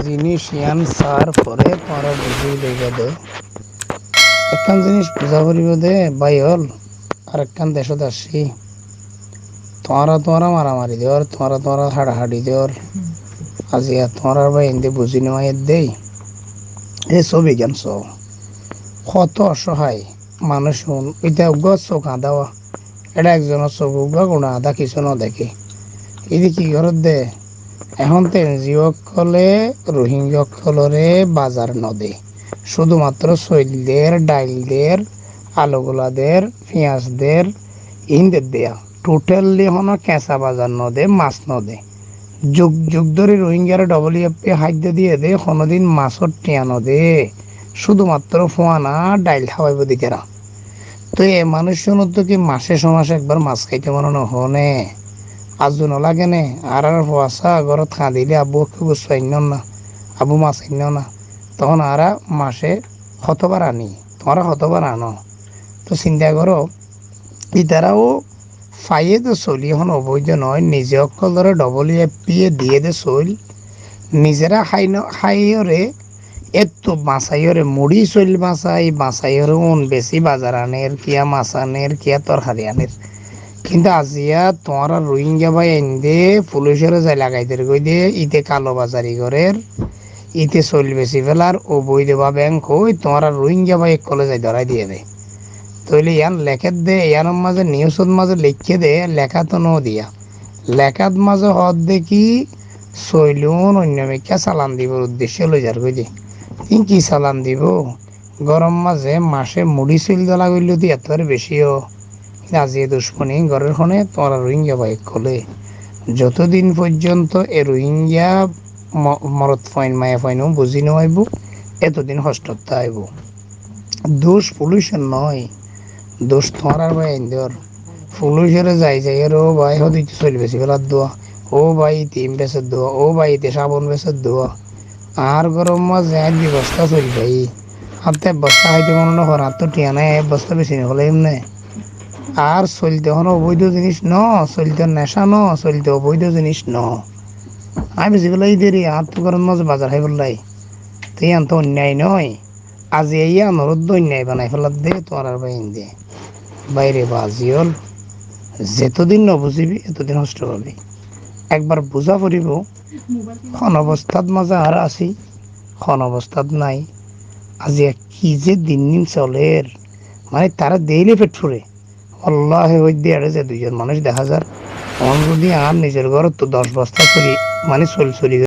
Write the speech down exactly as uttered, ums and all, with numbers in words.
Ziníc yián saár fore tuáñra buzí loiba de. Ekkán ziníc buzá foribó de, bái ól, ar ekkán decót así. Tuáñra tuáñra maramari dór, tuáñra tuáñra haçahaçi dór. Aziya tuáñrar bái ende buzí no aiyér de. E sóbi gán só. Hoto osóhai manúic un, ita uggúa sók añdá. Eçé ekzonor sók uggúa guñá añdá, kissú no deké. Íte ki gorédde? Ehón to N G O ókkole Rohingya ókkolore bazar no de. Cúdumatró soil der, dhail der, alu gula der, fiyas der, iín der de. Totally honó keñsa bazar no de, mas no de. Jug jug dóri Rohingyare W F P háiddo diyé de, honódin masór thiañ no de. Cúdumatró fúana dhail háwaibo de tará. Toi e manúiccúnottú ki mace có mace ekbar mas háito mone no hoó né? Azu no lage né? Añárar fuasá górot kañdilé abbú ekku gussú ainnó na, abbú mas ainnó na, tohón añára mace hotóbar aní, tuáñra hotóbar anó? Toi sinta goró, itará ó faiyé de soil, ehón obóido noó, nize ókkolore W F P ye diyé de soil, nizera hái no, háiyore, ettu basaiyore, muçí soil basai, basaiyore un besi bazar aner, kiyá mas aner, kiyá torkari aner. Kintu aziya tuáñra Rohingya bái ainde fulicore zai lagai der goi de, ite kalo bazari gorer, ite soil besi felar, obóido bábe en hoi tuáñra Rohingya bái ókkole zai dórai diyé de. Tóile yián lekédde, yiánor mazé newsot mazé leikké de, leká to no diya. Lekát mazé hoódde ki, soilun oinno mikká salan dibor uddecce loizar goi de. Iín ki salan dibó? Góror mazé mace muçí soil dola goillé de ettó ar beci ó. Aziya ducmoni gorér hone? Tuáñra Rohingya bái ókkole. Zotodin foijjonto e Rohingya mo-, morot fuain, maiya fuain ó buzí no aibó, etodin hostot táibo. Duc fulicor noó, duc tuáñrar bái aindór. Fulicore zai zai ar, ó bái, hóde ite soil besi felar duwa, ó bái, ite iín besor duwa, ó bái, ite sabon besor duwa. Añár góror mazé añí dui bosta soil fai, añáttu ek bosta háito mone no hoór, añáttu thiañ nái, ek bosta besi no felaiyum né? Ar soil to honó obóido ziníc noó, soil to neca noó, soil to obóido ziníc noó. Añí besi felai deri, añáttu góror mazé bazar háibolla. Te yián to onnyai noó. Aziya yián oródde onnyai banai feladde tuáñrar bái ainde. Báire bazi ól, zetodin no buzibi, etodin hosto fabi. Ekbar buza foribó, hon obostát mazé añára así, hon obostát nái. Aziya ki ze din din soler, mane tará deile fet fure. Wallahi, hoidde eçé ze duizon manúic dehá zar, on zodi añár nizor górottu doc bosta sori, mane soil sori